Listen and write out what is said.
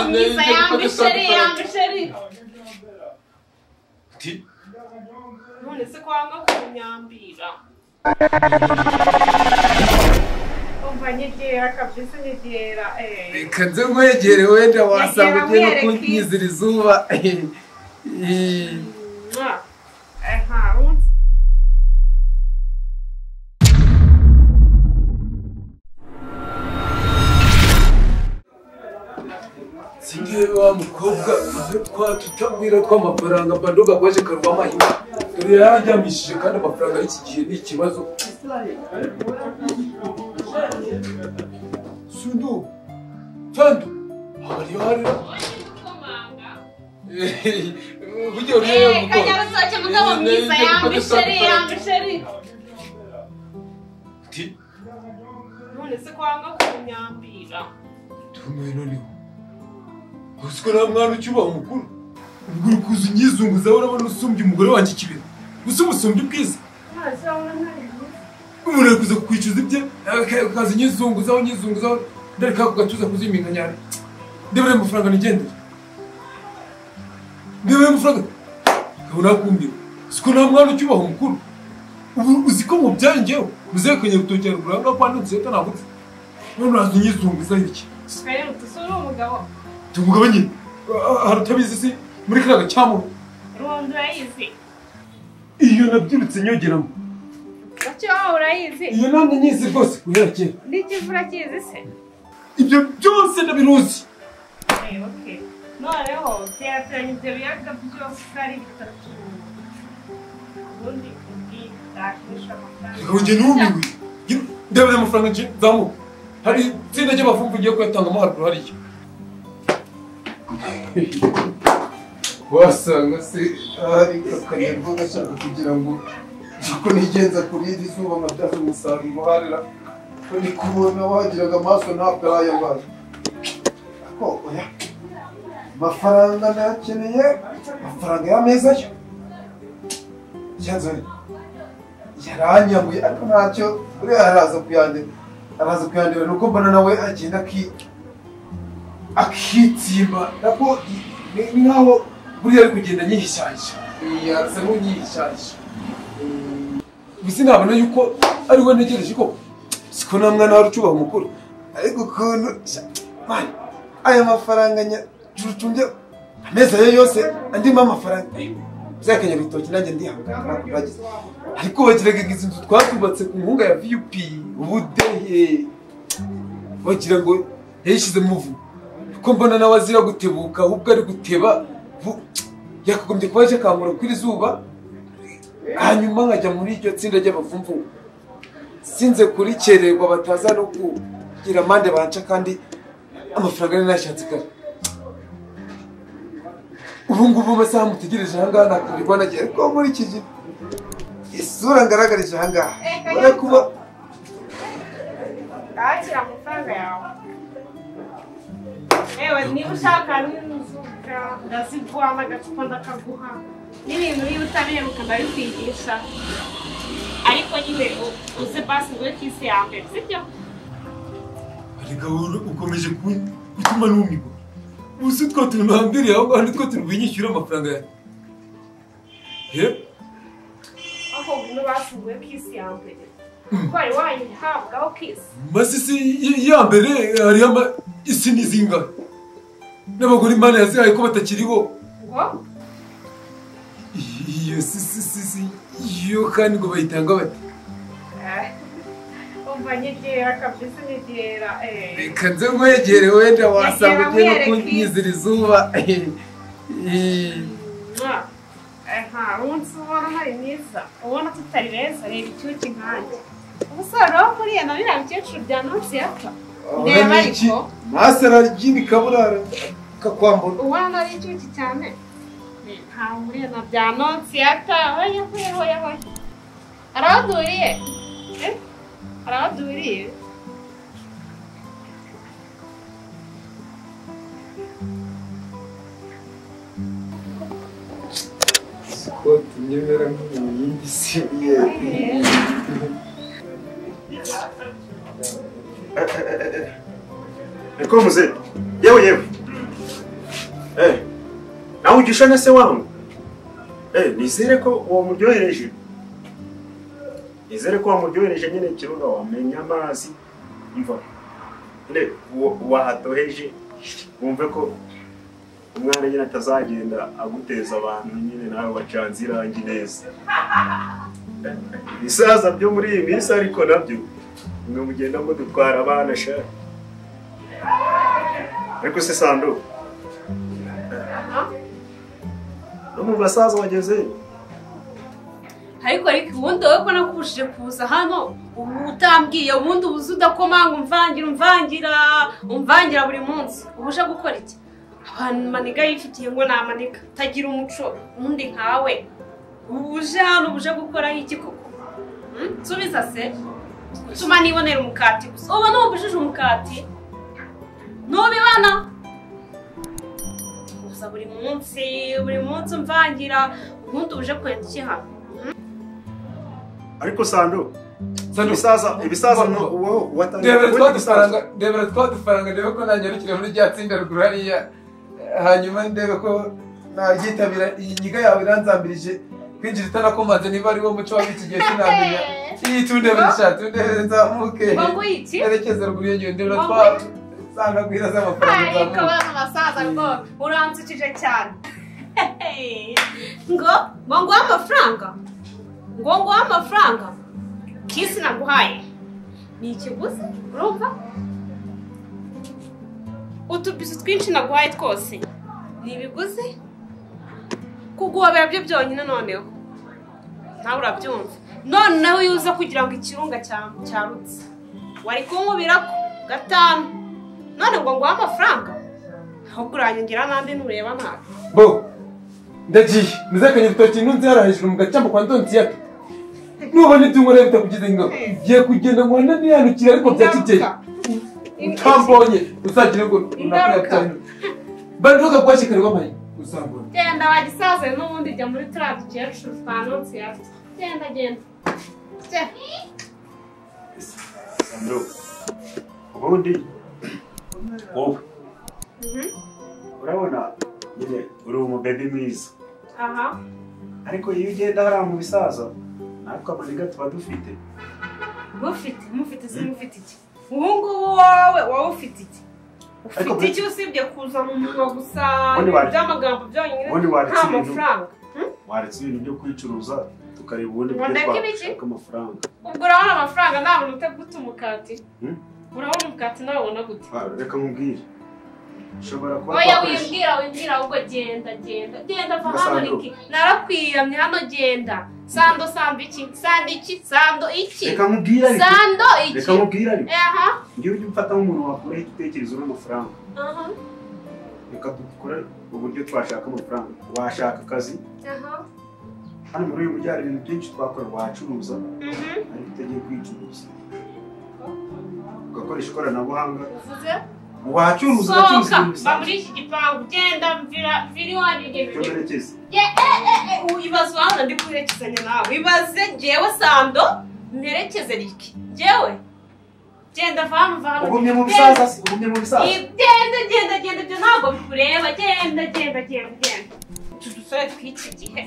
mwiza yambi sheri yambi sheri. Ati none se kwanga kunyambira. Umva nyegera kabisa nyegera eh. Reka nze nkwegere wenda wasanga ugiye no kunyizira izuba. Aha. Singiye wa mukobwa twa tutabwira tw'amafaranga mbandoga kwaje karwa amahina. Dore yarandyamishije kandi amafaranga y'iki gihe ni ikibazo. Sundu. Sandu. Hari hari. Buryo rero kanyarusoke mugabo mwiza yambi sheri yambi sheri. Ati none se kwanga kunyambira. Tume noneho. Uziko nta mwana ucyubaha umukuru. Ubwo uri kuza unyizunguza urabona usumbye umugore wanjye ikibero. Gusa umusumbye ubwiza. Umuntu ari kuza kukwicuza ibye, akaza unyizunguzaho unyizunguzaho, ndareka ku gatuza kuziminkanyana. Ndebere amafaranga nigendere. Ndebere amafaranga. Ukabona akumbira. Uziko nta mwana ucyubaha umukuru. Ubu uzi ko mubyaye njyewe. Muzekanye urutoki haruguru aha ngaha kwa Nonsi nagutse. None uraza unyizunguzaho iki? Kanyarusoke uri umugabo. Umugabo nyine hari utabizi si muri kariya gacyamo Rundo urayizi iyo nabyirutse nyogeramo Gacyo urayizi iyo namwe nyizi rwose guhera kera n'ikivu urakizi se ibyo byose ndabiruzi. Okay noneho byateranye ibyo biyaga byose ari bitatu ubundi ubwitakisha amafaranga njye numiwe ndebere amafaranga nje zamuka hari itsinda ry'abavumvu ugiye kuyatangamo haruguru hariya. Wasanga se ari akanyarwa gashaka kugira ngo ko nigenza kuri iri zuba nkabyaza umusaruro harira ko ndi kubona wagiraga amaso ntabwo ari ayo. Ariko oya amafaranga nakeneye amafaranga y'ameza yo cyanze yaranyamuye ariko ntacyo uriya araza kuyandeba araza kuyandeba nuko mbona nawe agenda akitsimba nako ni nkaho buriya ari kugenda nyihishahisha yasa nk'unyihishahisha. Gusa nabona yuko ari we ntegereje ko siko nta mwana wari ucubaha umukuru. Ariko ukuntu aya mafaranga nyacucumbye ameza ye yose andimo amafaranga uzakanya urutoki nanjye ndihangana nakuragiza. Ariko bagiraga izi nzu twatubatse ku nkunga ya VUP ubudehe bagira ngo yayishyize muvu ko mbona nawe azira gutebuka ahubwo ari guteba yakagombye kuba aje akankura kuri izuba hanyuma nkajya muri iryo tsinda ry'abavumvu sinze kurikererwa bataza no kugira amande banca kandi amafaranga ari nashatse kare. Ubu ngubu amasaha mutegereje aha ngaha nakurirwa nagiye ariko muri iki gihe isura ngaragarije aha ngaha ure kuba akira amafaranga yawe. Ewe niba ushaka n'inzoga ndaziguha n'agacupa ndakaguha n'ibintu niba utabiheruka ndabikwigisha ariko nyine uze basi nguhe kisi ya mbere sibyo? Ariko ukomeje gutuma numirwa. Ubu si two tuntu hambiriye aho ngaho nitwo turi bunyishyure amafaranga yanjye. Aho ngwino basi nguhe kisi ya mbere kuko wari wayihabwaho kisi. Masisi ya mbere hariho isi n'izingahe n'abagore Imana yazihaye ko batakiriho. Ngo? Iyo si iyo kandi ngo bayitanga bate? Umva nyegera kabisa nyegera. Reka nze nkwegere wenda wasanga ugiye no kunyizira izuba. Aha umunsi ubona ntari mwiza ubona tutari beza reba icyuki nkanjye. Umusore wo kuriya na biriya bikecuru bya Nonsi yapfa. Ndeba ariko maso araryini kaburara kakwambura. Ubona ari icyuki cyane. Nta muriya na bya Nonsi yapfa. Hoya hoya hoya hoya. Araduriye. Araduriye. Ko tunyemera nk'umuyindi si. Niko muze. Yewe yewe. Nawe ugishana se wangu? Nizere ko wamuryohereje. Nizere ko wamuryohereje nyine kiruga wamenya amazi imva. Ne wahatoheje wumve ko umwana nyine atazagenda aguteza abantu nyine nawe wacanze irangi neza. Ibisaza byo muri iyi minsi ariko nabyo mwe mugenda mudutwara abana sha. Ariko se Sando no mu basaza wageze. Ariko ubundi wowe ko nakubushije kuza hano ubu utambwiye ubundi ubuze udakomanga umvangira buri munsi ubuje gukora iki? Abantu maniga yifitiye ngo namanika tagira umuco ubundi nkawe ubuje hano ubuje gukora iki koko? Nsubiza se utuma nibonera umukati gusa ubu nubujije umukati nubibana gusa buri munsi umvangira ubundi ubuje kwenda iki hano? Ariko Sando ibisaza no watangiye ndebera twadufaranga ndebe ko nanyarukira muri rya tsinda ruguru hariya hanyuma ndebe ko naryitabira iyi nyiga yawe iranzambirije kwinjira itanakomanze niba ari wo muco w'iki gihe sinamenya. Iyi tundebere sha tundebere nzamuke erekeze ruguru iyo ndebera twasanga gwira z'amafaranga. Ariko bana basaza ngo uranzukije cyane ngo amafaranga ngo amafaranga kisi naguhaye ni ikiguzi urumva utubizu twinshi naguhaye twose ni ibiguzi kuguhobera byo byonyine noneho nawe urabyumva noneho iyo uza kugira ngo ikirunga cyarutse wari kunkubira ko 5 none ngo nguhe amafaranga ahubwo uranyongera n'andi ntureba nabi. Bo ndagiye muzakanye ibitoki ntunze hara hejuru mu gacambo kwa ndonzi yake nubona ibyo unkorera bitakugize ingaruka ugiye kugenda ngo niyanukire ariko bya kigeli utambonye uzagire ngo ingaruka banduka kwashikari wamaye uzambona. Genda wagisaze n'ubundi jya muri turiya dukecuru twa nonsi yacu genda genda. Sando ubundi wowe urabona nyine uri umubebi mwiza. Aha. Ariko iyo ugenda hariya mu bisaza natwe amaniga tuba dufite. Mufite se mufite iki? Ubu ngubu wowe ufite iki? Ufite iki usibye kuzana umunwa gusa by'amagambo byonyine nta mafaranga? Waretse ibintu byo kwicuruza tukareba ubundi buryo twashaka amafaranga. Ubwo urabona amafaranga ntabona ute guta umukati? Urabona umukati nawubona gute? Reka nkubwire. Ushobora kuba oya wimbwira ahubwo genda genda va hano Riki narakwiyamye hano genda Sando iki Sando iki Sando iki reka nkubwire ariko Sando iki reka nkubwire ariko aha ngiye ujye umfata nk'umuntu wakuraho igitekerezo n'amafaranga. Aha reka dukore uburyo twashaka amafaranga washaka akazi. Aha hano muri uyu mujyi hari ibintu byinshi twakora wacuruza ariko utagiye kwicuruza ugakoresha ikoranabuhanga wacuruza ugacuruza ibintu bisanzwe. Muri iki gipangu genda mvira iwanjye ugenda. Ibaze hano ndi kuherekezanya nawe ibaze njyewe Sando mperekeze Riki njyewe genda va hano ugumye mu bisaza genda genda ibyo ntabwo bikureba genda utu dusore tw'iki gihe.